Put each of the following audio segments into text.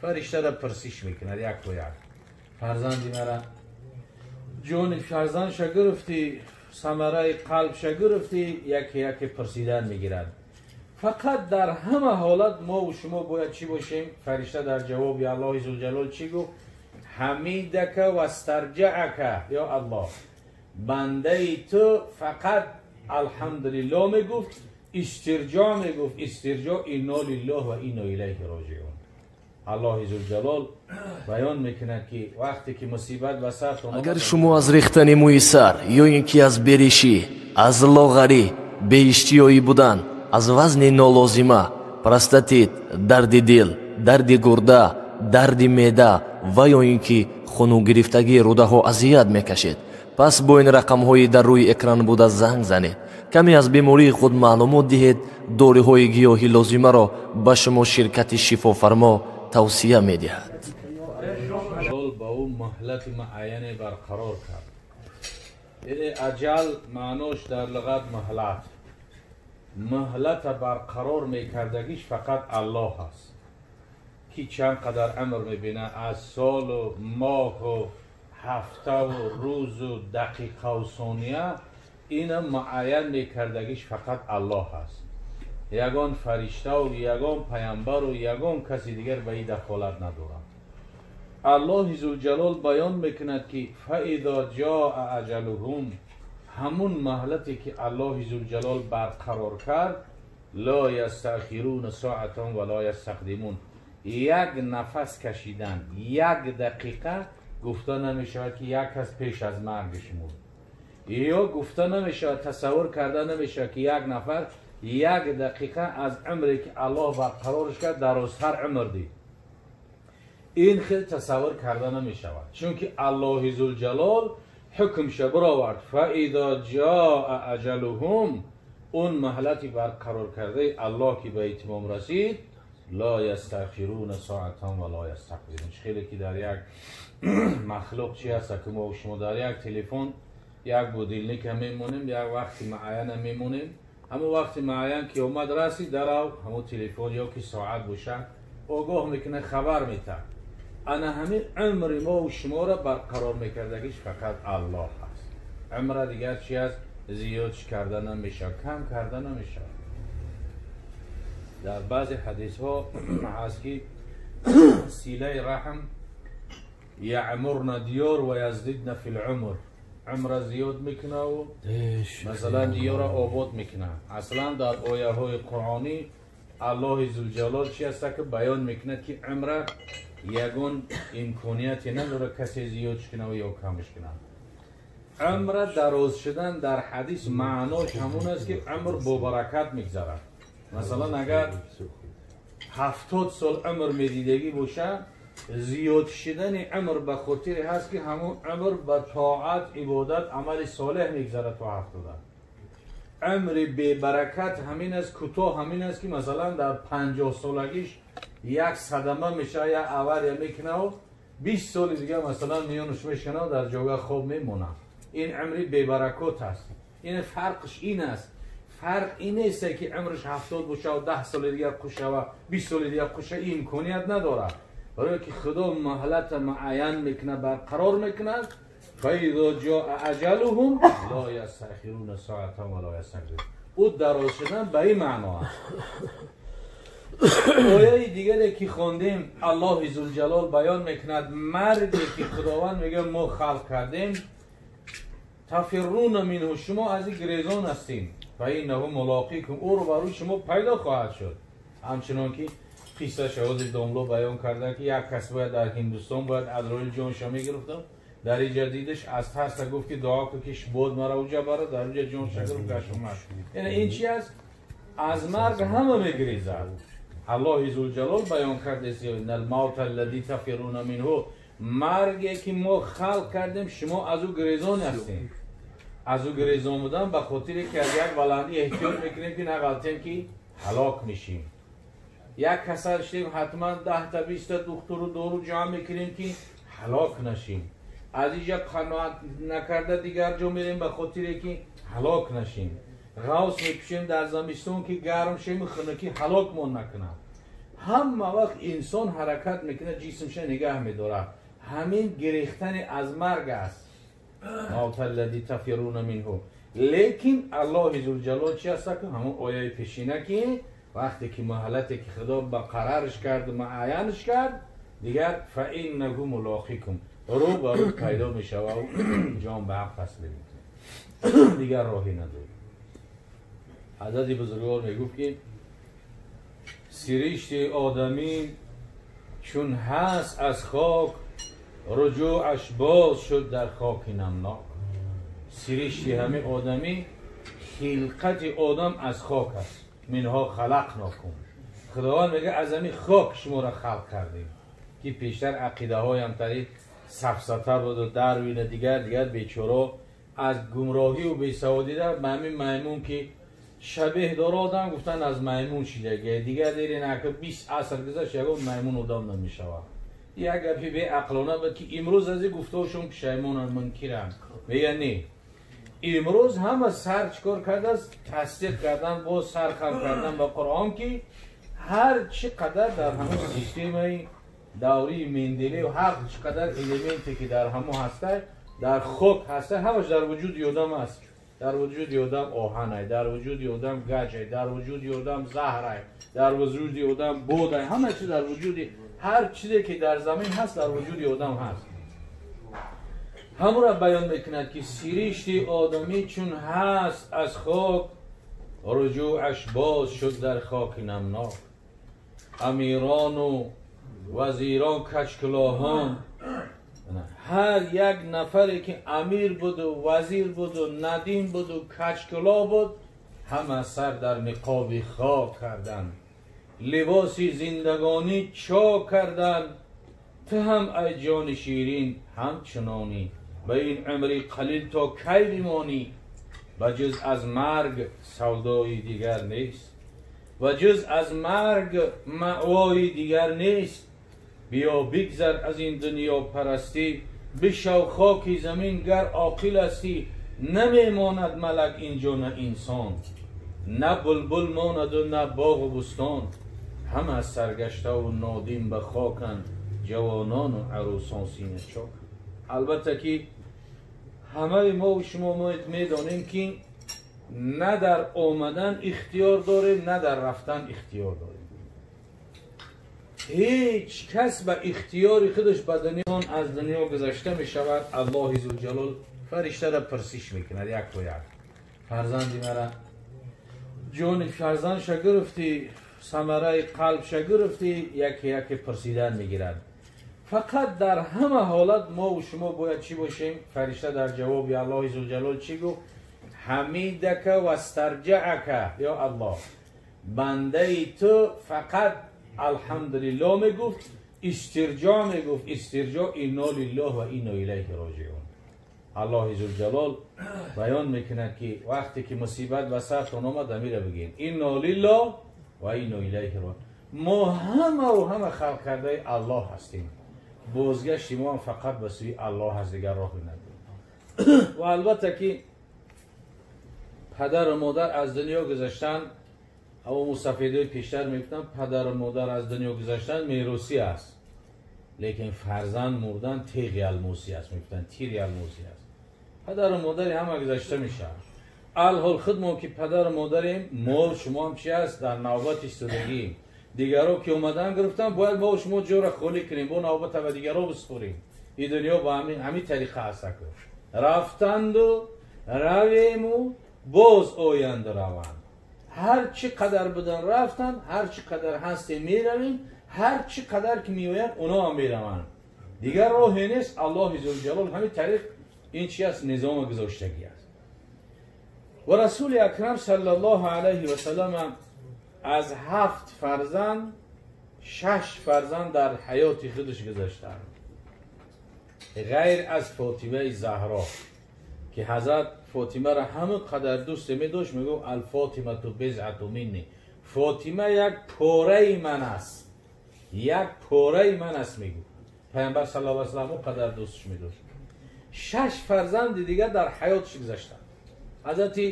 Фаришта ра пурсиш мекунад як ба як. Фарзанди мара ҷони фарзандша гирифтӣ, самараи қалбша гирифтӣ, яке яке пурсидан мегирад. Фақат дар ҳама ҳолат мо ва шумо бояд чӣ бошем? Фаришта дар ҷавоби Аллоҳи зулҷалол чӣ гуфт? Ҳамидака вастарҷаака, ё Аллоҳ, бандаи ту фақат алҳамдулиллоҳ мегуфт, истирҷоъ мегуфт, истирҷоъ инна лиллоҳ ва инна илайҳи роҷиун. Аллоҳи зулҷалол баён мекунад, ки вақте ки мусибат ба сартон, агар шумо аз рехтани мӯи сар ё ин ки аз беришӣ, аз лоғарӣ, беиштиёӣ будан, аз вазни нолозима, простатит, дарди дил, дарди гурда, дарди меъда ва ё ин ки хунугирифтагии рӯдаҳо азият мекашед, пас бо ин рақамҳои дар рӯи экран буда занг занед. Каме аз бемории худ маълумот диҳед. Доруҳои гиёҳи лозимаро ба шумо ширкати Шифофармо тавсия медиҳад. Ба ӯ муҳлати муайяне барқарор кард. Яъне аҷал маънош дар луғат муҳлат. Муҳлата барқарор мекардагиш фақат Аллоҳ аст, ки чанд қадар амр мебинад аз солу моҳу ҳафтаву рӯзу дақиқаву сония, ина муайян мекардагиш фақат Аллоҳ аст. Ягон фариштаву ягон паямбару ягон каси дигар ба ин дахолат надорад. Аллоҳи зулҷалол баён мекунад, ки фаизо ҷоа аҷалуҳум, ҳамун маҳлате ки Аллоҳи зулҷалол барқарор кард, ло ястаъхируна соатан ва ло ястақдимун, як нафас кашидан, як дақиқа гуфта намешавад, ки як кас пеш аз маргаш мурд, ё гуфта намешавад, тасаввур карда намешавад, ки як нафар як дақиқа аз умре ки Аллоҳ барқарорш кард дарозтар умр дид. Ин хел тасаввур карда намешавад, чунки Аллоҳи зулҷалол ҳукмша баровард. Фаизо ҷоа аҷалуҳум, он маҳлати барқарор кардаи Аллоҳ ки ба итмом расид, ло ястаъхируна соатан ва ло ястақдимун. Хеле ки дар як махлуқ чи ҳаст, ки мо шумо дар як телефон як будильника мемонем, як вақти муайяна мемонем. Ҳамон вақти муайян ки омад расид, дарав ҳамон телефон ё ки соат бошад огоҳ мекунад, хабар метаҳад. Ана ҳамин умри мо шуморо барқарор мекардагиш фақат Аллоҳ аст. Умра дигар чи аст? Зиёдш карда намешавад, кам карда намешавад. Дар баъзе ҳадисҳо ҳаст, ки силаи раҳм яъмурна диёр ва яздидна фи лумр, умра зиёд мекунаву масалан диёра обод мекунад. Аслан дар ояҳои қуръонӣ Аллоҳи зулҷалол чи аста, ки баён мекунад, ки умра ягон имконияте надорад касе зиёдш кунаву ё камш кунад. Умра дароз шудан дар ҳадис маънош ҳамон аст, ки умр бо баракат мегзарад. Масалан, агар 70 сол умр медидагӣ бошад, зиёд шудани умр ба хотире ҳаст, ки ҳамон умр ба тоат, ибодат, амали солеҳ мегзарад то 70. Умри бебаракат ҳамин аст, кӯтоҳ ҳамин аст, ки масалан дар 50 солагиш як садама мешавад, як авария мекунаву 20 соли дигар масалан миёнаш мешканаву дар ҷойгоҳ хоб мемонад. Ин умри бебаракот аст. Ин фарқш ин аст. Фарқ ин нест, ки умраш 70 бошаву 10 соли дигар қушава, 20 соли дигар қуша, ин имконият надорад, барое ки Худо маҳлата муайян мекунад, барқарор мекунад. Фаизо ҷоа аҷалуҳум ло ястаъхируна соатан ва ло ястақдимун. Ӯ дароз шудан ба ин маъно аст. Ояи дигаре ки хондем, Аллоҳи зулҷалол баён мекунад марге ки Худованд мегӯяд, мо халқ кардем, тафирруна минҳу, шумо аз ин гирезон ҳастем, фаиннаҳу мулоқикум, ӯро барои шумо пайдо хоҳад шуд. Ҳамчунон ки қиссаша ҳозир домло баён карда, ки як кас бояд дар Ҳиндустон бояд Азроил ҷонша мегирифтам, дар инҷа дидаш, аз тарса гуфт, ки дуо кун, ки бод мара уҷа бара. Дар уҷа ҷонша гирифт, гашт, омад. Яъне ин чи аст? Аз марг ҳама мегирезад. Аллоҳи зулҷалол баён кардааст: инналмавта аллади тафируна минҳу, марге ки мо халқ кардем, шумо аз ӯ гирезон ҳастем. Аз ӯ гирезон будан ба хотире ки аз як баландӣ эҳтиёт мекунем, ки нағалтем, ки ҳалок мешим. Як касал шудем, ҳатман 10-та, 20-та духтуру дору ҷамъ мекунем, ки ҳалок нашим. Аз инҷа қаноат накарда дигар ҷо мерем, ба хотире ки ҳалок нашим. ғавс мепӯшем дар замистон ки гарм шем, хунукӣ ҳалокмон накунад. Ҳама вақт инсон ҳаракат мекунад, ҷисмша нигаҳ медорад. Ҳамин гирехтани аз марг аст. Мавт аллази тафируна минҳу. Лекин Аллоҳи зулҷалол чи аст? Ҳамон ояи пешина ки вақте ки муҳлате ки Худо ба қарарш кард, муайянш кард, дигар фаиннаҳу мулоқикум, рӯ ба рӯ пайдо мешавад, ҷон ба ҳақ таслим мекунад, дигар роҳе надорад. Ҳазрати бузургвор мегуфт ки сиришти одамӣ чун ҳаст аз хок, руҷӯъаш боз шуд дар хоки намнок. Сиришти ҳамин одамӣ, хилқати одам аз хок аст. Минҳо халақнокум. Худованд мегӯяд аз ҳамин хок шуморо халқ кардем, ки пештар ақидаҳоям тари сафсата буду Дарвина дигар бечоро аз гумроҳию бесаводида ба ҳамин маймун ки шабеҳ дора одам гуфтан аз маймун шидаге. Дигар дери нака 20 аср гузашт, ягон маймун одам намешавад. Як гапи беақлона буд ки имрӯз аз ин гуфтаҳошон пушаймонанд, мункиранд. Мегӯянд не, имрӯз ҳама сар чикор кардааст? Тасдиқ кардан, боз сар хам кардан ба Қуръон ки ҳар чӣ қадар дар ҳамон системаи даврии Менделеев ҳар чӣ қадар элементе ки дар ҳамон ҳаста, дар хок ҳаста, ҳамаш дар вуҷуди одам аст. Дар вуҷуди одам оҳанай, дар вуҷуди одам гаҷай, дар вуҷуди одам заҳрай, дар вуҷуди одам бодай, ҳама чиз дар вуҷуди ҳар чизе ки дар замин ҳаст, дар вуҷуди одам ҳаст. Ҳамонро баён мекунад ки сиришти одамӣ чун ҳаст аз хок, руҷӯъаш боз шуд дар хоки намнок. Амирону вазирон, качкулоҳон, ҳар як нафаре ки амир буду вазир буду надим буду качкулоҳ буд, ҳама сар дар ниқоби хок карданд, либоси зиндагонӣ чок карданд. Ту ҳам ай ҷони ширин ҳамчунонӣ, ба ин умри қалил то кай бимонӣ? Ба ҷуз аз марг савдои дигар нест, ва ҷуз аз марг маъвои дигар нест. Биё бигзар аз ин дунёпарастӣ, бишав хоки замин гар оқил ҳастӣ. Намемонад малак инҷо на инсон, на булбул монаду на боғу бӯстон. Ҳама саргаштаву нодим ба хоканд, ҷавонону арӯсон синачоканд. Албатта ки ҳамаи мо шумо медонем ки на дар омадан ихтиёр дорем, на дар рафтан ихтиёр дорем. Ҳеҷ кас ба ихтиёри худаш ба дунё аз дунё гузашта мешавад. Аллоҳи зулҷалол фариштаро пурсиш мекунад як то як: фарзанди мара, ҷони фарзандша гирифтӣ, самараи қалбша гирифтӣ? Яке яке пурсидан мегирад. Фақат дар ҳама ҳолат мо шумо бояд чӣ бошем? Фаришта дар ҷавоби Аллоҳи зулҷалол чӣ гуфт? Ҳамидака вастарҷаака. Ё Аллоҳ, бандаи ту фақат алҳамдулиллоҳ мегуфт, истирҷо мегуфт, истирҷо инна лиллоҳ ва инна илайҳи роҷиун. Аллоҳи зулҷалол баён мекунад ки вақте ки мусибат ба сартон омад, амира бигӯед инна лиллоҳ ва инна илайҳи роҷиун. Мо ҳамаву ҳама халқ кардаи Аллоҳ ҳастем, бозгашти мо ҳам фақат ба сӯи Аллоҳ аст, дигар роҳе надорем. Ва албатта ки падару модар аз дунё гузаштан, ҳаво мусафедои пештар мегуфтанд, падару модар аз дунё гузаштан меросӣ аст, лекин фарзанд мурдан теғи алмосӣ аст, мегуфтанд тири алмосӣ аст. Падару модари ҳама гузашта мешавад. Алҳол худ мо ки падару модарем, мо шумо ҳам чи аст? Дар навбат истодагием. Дигаро ки омадан гирифтан, бояд мо шумо ҷоро холӣ кунем, бо навбата ба дигаро бисупорем. Ин дунё ба ҳамин тариқа аст. Рафтанду равему боз оянду раванд. Ҳар чӣ қадар будан рафтанд, ҳар чӣ қадар ҳастем меравем, ҳар чӣ қадар ки меоянд оно ҳам мераванд. Дигар роҳе нест. Аллоҳи зулҷалол ҳамин тариқ ин чи аст? Низома гузоштагӣ аст. Ва Расули акрам саллаллоҳу алайҳи васаллам аз 7 фарзанд 6 фарзанд дар ҳаёти худаш гузаштанд, ғайр аз Фотимаи Заҳро ки ҳазрат Фотимаро ҳама қадар дӯст медошт, мегуфт алфотимату бизъату минни, Фотима як пораи ман аст, як пораи ман аст, мегуфт Паёмбар саллаллоҳу алайҳи васаллам, қадар дӯстш медошт. 6 фарзанди дигар дар ҳаётш гузаштанд. Ҳазрати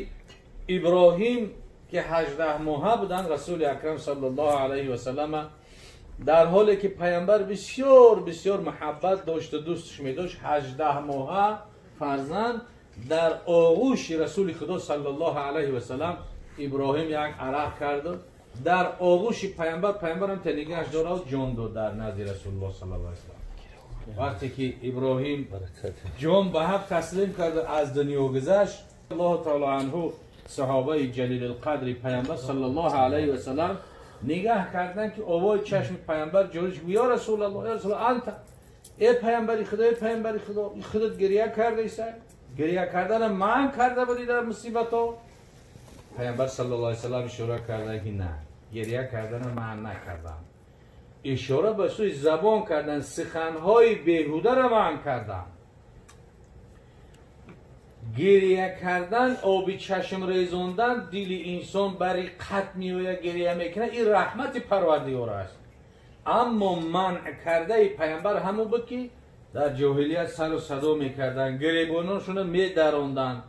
Иброҳим ки 18 моҳа буданд, Расули Акрам саллаллоҳу алайҳи васаллам дар ҳоле ки паёмбар бисёр бисёр муҳаббат дошт ва дӯсташ медошт, 18 моҳа фарзанд дар оғӯши Расули Худо саллаллоҳу алайҳи васаллам Иброҳим як арақ кард дар оғӯши паёмбар, паёмбарам нигоҳаш дорад, ҷон дод дар назди Расулуллоҳ саллаллоҳу алайҳи васаллам. Вақте ки Иброҳим ҷон ба ҳақ таслим кард, аз дунё гузашт, Аллоҳу таоло анҳу саҳобаи ҷалилулқадри паёмбар саллаллоҳу алайҳи васаллам нигаҳ карданд ки овои чашми паёмбар ҷорӣ шуд. Ё Расулуллоҳ, ё Расулуллоҳ, анта, эй паёмбари Худо, эй паёмбари Худо, худат гиря кардаисай, гиря кардана манъ карда будӣ дар мусибатҳо. Паёмбар саллаллоҳу алайҳи васаллам ишора карда ки на, гиря кардана манъ накардам, ишора ба сӯи забон кардан, суханҳои беҳударо манъ кардам. Гиря кардан, оби чашм резондан, дили инсон бари қат меояд, гиря мекунад, ин раҳмати Парвардигор аст. Аммо манъ кардаи паёмбар ҳамон буд ки дар ҷоҳилият сару садо мекарданд, гиребоношонро медаронданд,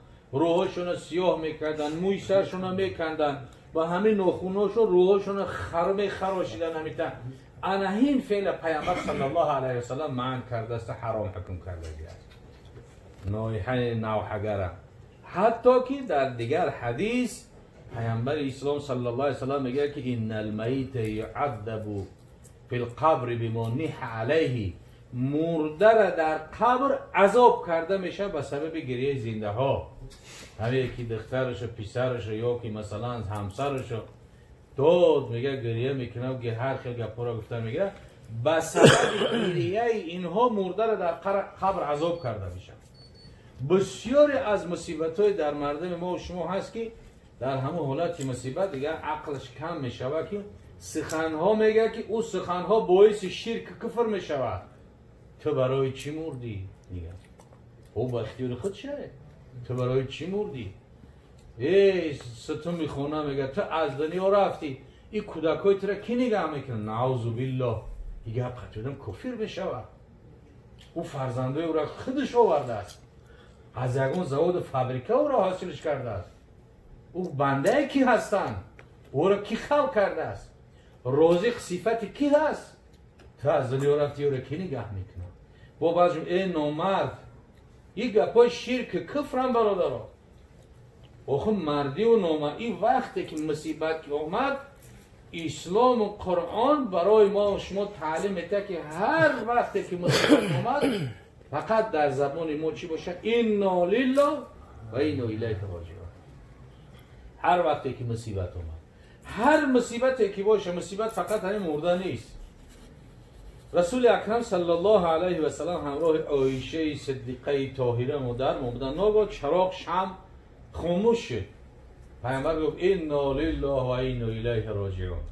рӯҳошонро сиёҳ мекарданд, мӯи саршонро меканданд ва ҳамин нохунҳошон рӯҳошонро мехарошиданд. Ҳамита ана ҳин феъла паёмбар саллаллоҳу алайҳи васаллам манъ кардааст, ҳаром ҳукм кардагиаст. Ноиҳаи навҳагара. Ҳатто ки дар дигар ҳадис паёмбари ислом саллаллоҳу алайҳи васаллам мегӯяд ки иннал майта юъаззабу фил қабри бима ниҳа алайҳи, мурдара дар қабр азоб карда мешавад ба сабаби гирияи зиндаҳо. Ҳамие ки духтарашу писарашу ё ки масалан ҳамсарашу дод мега, гирия мекунад, ки ҳар хел гапҳоро гуфта мегирад, ба сабаби гирияи инҳо мурдара дар қабр азоб карда мешавад. Бисёре аз мусибатҳои дар мардуми мо шумо ҳаст ки дар ҳамон ҳолати мусибат дигар ақлаш кам мешавад, ки суханҳо мегӯяд ки ӯ суханҳо боиси ширк куфр мешавад. Ту барои чӣ мурдӣ? Мегӯяд ӯ ба ихтиёри худ шавад. Ту барои чӣ мурдӣ? Эй сутуми хона, мегӯяд, ту аз дунё рафтӣ, ин кӯдакҳои туро кӣ нигаҳ мекунад? Наъузу биллоҳ, ин гап қатъидан кофир мешавад. Ӯ фарзандои ӯро худаш овардааст, аз ягон заводу фабрика ӯро ҳосилш кардааст. Ӯ бандае кӣ ҳастанд? Ӯро кӣ халқ кардааст? Розиқ сифати кӣ ҳаст? Ту аз дунё рафтӣ, ӯро кӣ нигаҳ мекунад? Бо баъзем эй номард, ин гапҳои ширки куфрам бародаро. Охи мардиву нома, ин вақте ки мусибат ки омад, ислому Қуръон барои мо шумо таълим медиҳад ки ҳар вақте ки мусибат омад, фақат дар забони мо чӣ бошад? Инна лиллаҳ ва инна илайҳи роҷиун. Ҳар вақте ки мусибат омад, ҳар мусибате ки боша, мусибат фақат ҳамин мурда нест. Расули Акрам саллаллоҳу алайҳи васаллам ҳамроҳи Оишаи Сиддиқаи Тоҳира модармон буданд. Ногоҳ чароғ шам хомӯш шуд. Паёмбар гуфт инна лиллаҳ ва инна илайҳи роҷиун.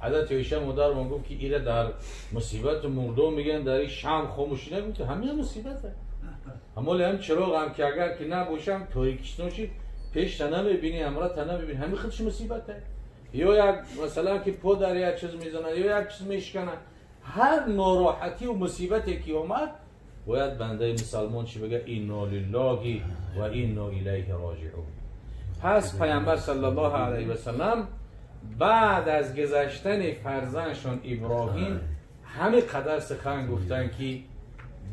Ҳазрати Оиша модармон гуфт ки ира дар мусибату мурдо мегӯянд, дар ин шам хомӯшӣ нагуфт, ҳамин мусибат аст. Ҳамоли ҳам чароғ ҳам ки агар ки набошам торикистон шид, пеш та намебинӣ, ҳамра та намебинӣ, ҳамин худш мусибат аст. Ё як масалан ки по дар як чиз мезанад, ё як чиз мешиканад. Ҳар нороҳативу мусибате ки омад, бояд бандаи мусалмон чӣ бигӯяд? Инна лиллаҳи ва инна илайҳи роҷиун. Пас паёмбар саллаллоҳу алайҳи васаллам баъд аз гузаштани фарзандшон Иброҳим ҳамин қадар сухан гуфтанд ки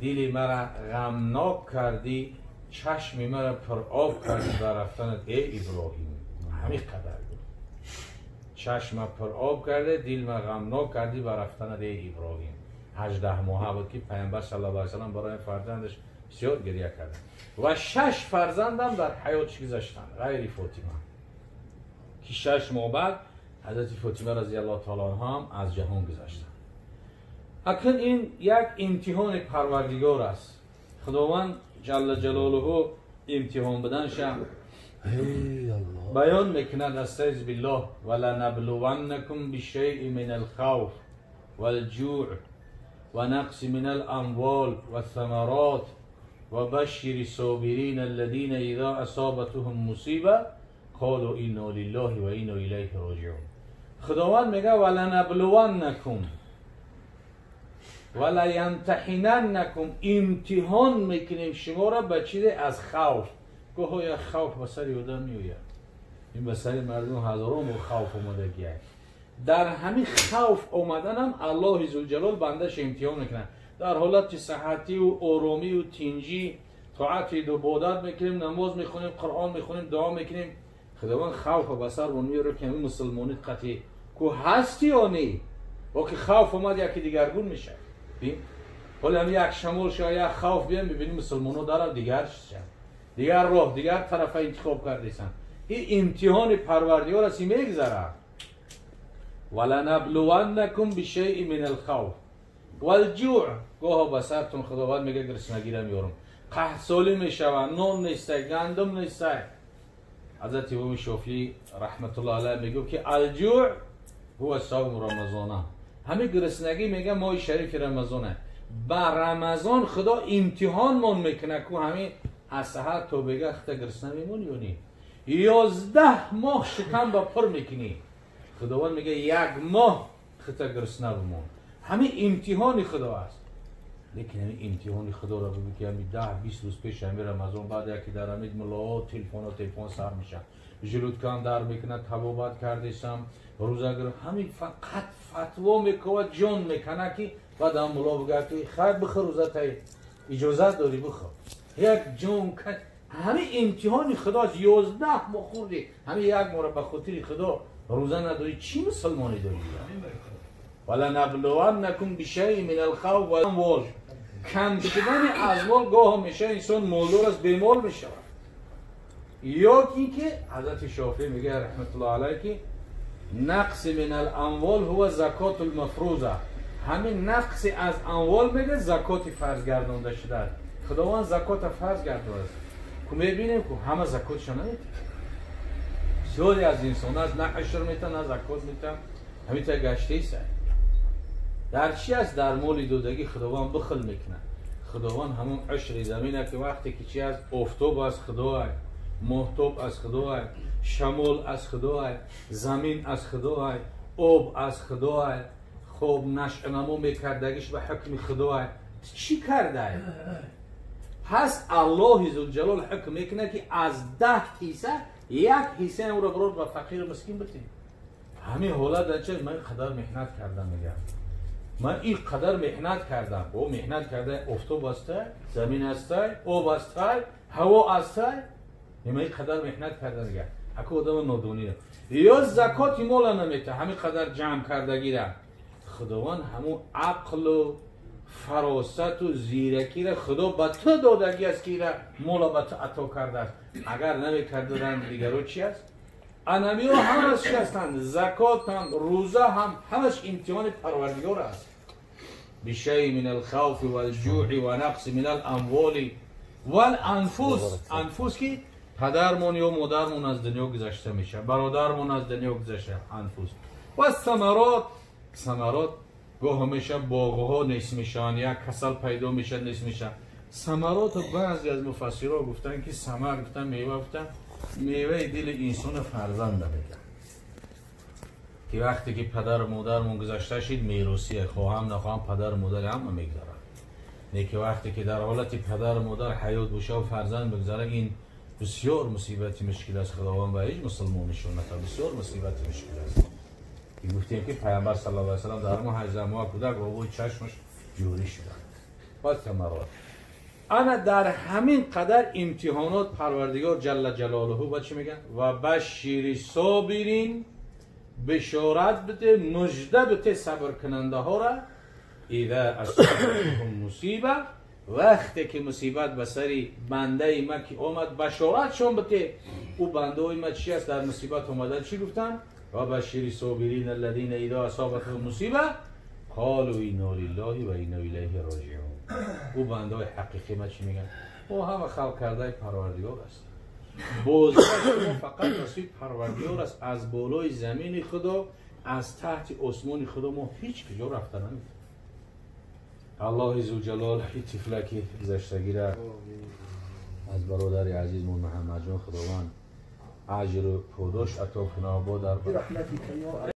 дили мара ғамнок кардӣ, чашми мара пуроб кардӣ ба рафтанат, эй Иброҳим. Ҳамин қадар гуфт, чашма пуроб карде, дилма ғамнок кардӣ ба рафтанат, эй Иброҳим. 18 моҳа буд ки паёмбар саллаллоҳу алайҳи васаллам барои фарзандаш бисёр гиря кард ва 6 фарзандам дар ҳаётш гузаштанд ғайри Фотима, ки 6 моҳ баъд ҳазрати Фотима разияллоҳу таоло анҳо ҳам аз ҷаҳон гузаштанд. Акнун ин як имтиҳони Парвардигор аст. Худованд ҷалла ҷалолуҳу имтиҳон буданша баён мекунад. Астаиз биллоҳ, валанаблуваннакум бишайъин минал хавф валҷӯъ ва нақси минал амвол вассамарот ва башшири собирина аллазина иза асобатуҳум мусиба қолу инна лиллаҳи ва инна илайҳи роҷиун. Худованд мегӯяд валанаблуваннакум валаямтаҳинаннакум, имтиҳон мекунем шуморо ба чизе аз хавф. Гоҳо як хавф ба сари одам меояд, ин ба сари мардум ҳазорон бор хавф омадагиа. Дар ҳамин хавф омаданам Аллоҳи зулҷалол бандаша имтиҳон мекунад. Дар ҳолати саҳативу оромию тинҷӣ тоати ибодат мекунем, намоз мехонем, Қуръон мехонем, дуо мекунем. Худованд хавфа ба сармон меорад, ки ҳамин мусулмонит қатъӣ ку ҳасти ё не? Бо ки хавф омад, яке дигаргун мешавад. Ҳоло ҳамин як шамол шава, як хавф биям, мебинем мусулмонҳо дара дигар шаванд, дигар роҳ, дигар тарафа интихоб кардесанд. Ин имтиҳони Парвардигор аст, ин мегзарад. Валанаблуваннакум бишайъин мин алхавф валҷӯъ. Гоҳо ба сартон Худованд мегӯяд гурснагира меорам, қаҳтсолӣ мешавад, нон нестай, гандум нестай. Ҳазрати Имоми Шофиӣ раҳматуллоҳ алайҳ мегӯяд, ки алҷӯъ ҳува савму рамазона. Ҳамин гурснагӣ мега моҳи шарифи Рамазона. Ба Рамазон Худо имтиҳонмон мекунад, ку ҳамин аз саҳар то бега хита гурсна мемонӣ ё не? 11 моҳ шикам ба пур мекунӣ, Худованд мега як моҳ хита гурсна бимон. Ҳамин имтиҳони Худо аст. Лекин ҳамин имтиҳони Худоро бибин, ки ҳамин 10-20 рӯз пеш ҳамин Рамазон, баъд яке дар ҳамин муллоҳо телефон сар мешавад, желудкам дар мекунад, табобат кардесам, рӯза гир, ҳамин фақат фатво мекова, ҷон мекунад, ки баъд ҳам мулло бигӯяд, ки хайр, бихӯр, рӯза тай иҷозат дорӣ, бихӯр. Як ҷон кан. Ҳамин имтиҳони Худо аст. 11 моҳ хӯрдӣ, ҳамин як моҳро ба хотири Худо рӯза надорӣ, чӣ мусулмонӣ дорӣ? Валанаблуваннакум бишайъин мин алхавф вал кам шудани амвол. Гоҳо мешавад инсон молдор аст, бемор мешавад. Ё ин ки ҳазрати Шофиӣ мегӯяд раҳматуллоҳ алайҳ, ки нақси мин аламвол ҳува закоту лмафруза. Ҳамин нақси аз амвол мегӯяд закоти фарз гардонда шудааст. Худованд закота фарз гардонааст. Ку мебинем, ку ҳама закотша наметиҳад. Бисёре аз инсон аст, на ушр метаҳад, на закот метаҳад, ҳамин та гаштаиса. Дар чи аст? Дар моли додагӣ Худованд бухл мекунад. Худованд ҳамон ушри замина, ки вақте ки чи аст, офтоб аз Худоай, моҳтоб аз Худоай, шамол аз Худоай, замин аз Худоай, об аз Худоай, хоб нашънамо мекардагиш ба ҳукми Худоай. Чӣ кардай? Пас Аллоҳи зулҷалол ҳукм мекунад, ки аз 10 ҳисса як ҳиссаи онро бирор ба фақиру мискин битем. Ҳамин ҳолат дар чи? Ман қадар меҳнат кардам, мегӯям, ман ин қадар меҳнат кардам. О меҳнат карда, офтоб астай, замин астай, об астай, ҳаво астай, ман ин қадар меҳнат кардам, мегӯям. Аку одама нодонӣ ё закоти мола намета, ҳамин қадар ҷамъ кардагира. Худованд ҳамун ақлу фаросату зиракира Худо ба ту додагӣ аст, ки ира мола ба ту ато кардааст. Агар намекардаданд, дигаро чи аст? Анамиҳо ҳамаш чи ҳастанд? Закот ҳам, рӯза ҳам, ҳамаш имтиҳони Парвардигор аст. Бишайъин мин алхавфи валҷӯъи ва нақси мин аламволи валанфус. Анфус ки падармон ё модармон аз дунё гузашта мешавад, бародармон аз дунё гузашта, анфус. Ва самарот. Самарот гоҳо мешавад боғҳо нест мешаванд, як касал пайдо мешавад, нест мешавад. Самаротро баъзе аз муфассирҳо гуфтанд, ки самар гуфтанд, мева гуфтанд, меваи дили инсону фарзанда мегӯянд, ки вақте ки падару модармон гузашта шид, меросия хоҳам нахоҳам падару модари ҳама мегузарад. Лекин вақте ки дар ҳолати падару модар ҳаёт бошаву фарзанд бигузарад, ин бисёр мусибати мушкил аст. Худованд ба ҳеҷ мусулмон нишон натад, бисёр мусибати мушкил аст. Ки гуфтем, ки Пайғамбар саллаллоҳу алайҳи васаллам дар ҳамон 18 моҳ кӯдак обои чашмаш ҷорӣ шуданд. Баъд самарот. Ана дар ҳамин қадар имтиҳонот Парвардигор ҷалла ҷалолуҳу ба чӣ мегӯяд? Ва башшири собирин, бишорат бите, мужда бите сабркунандаҳоро. Иза асобатҳум мусиба, вақте ки мусибат ба сари бандаи ма ки омад, башоратшон бите. Ӯ бандаҳои ма чи аст? Дар мусибат омадан чӣ гуфтанд? Ва башшири собирин аллазина иза асобатҳум мусиба қолу инна лиллаҳи ва инна илайҳи роҷиун. Ӯ бандаҳои ҳақиқӣ ма чӣ мегӯянд? Мо ҳама халқ кардаи Парвардигор аст. Бозгашти мо фақат ба сӯи Парвардигор аст. Аз болои замини Худо, аз таҳти осмони Худо мо ҳеҷ куҷо рафта наметавонем. Аллоҳи зулҷалол ин тифлаки гузаштагира аз бародари азизмон Муҳаммадҷон Худованд аҷру подош ато кунад. Бо дар